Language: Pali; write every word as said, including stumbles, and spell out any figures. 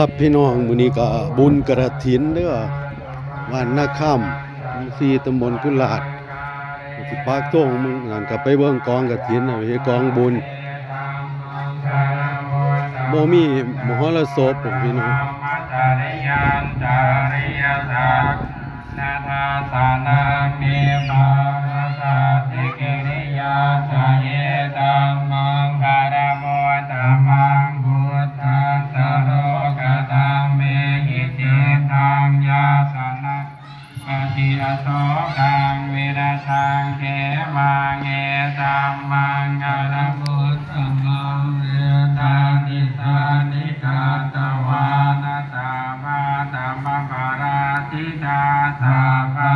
ครับพี่น้อง มื้อนี้ก็บุญกฐินเด้อ บ้านนาคำ หมู่สี่ ตำบลกุลาด สิปักธงมื้อนั้นก็ไปเบิ่งกองกฐินน่ะ เฮ็ดกองบุญ บ่มีมหรสพ พี่น้อง Dassanam me bhava sacchikiriyā ca etaṃ maṅgalamuttamaṃ. Buddhassa lokadhammehi cittaṃ yassa na hiṅsati asokaṃ virajaṃ khemaṃ etaṃ maṅgalamuttamaṃ. Etādisāni katvāna sabbatthamaparājitā sabba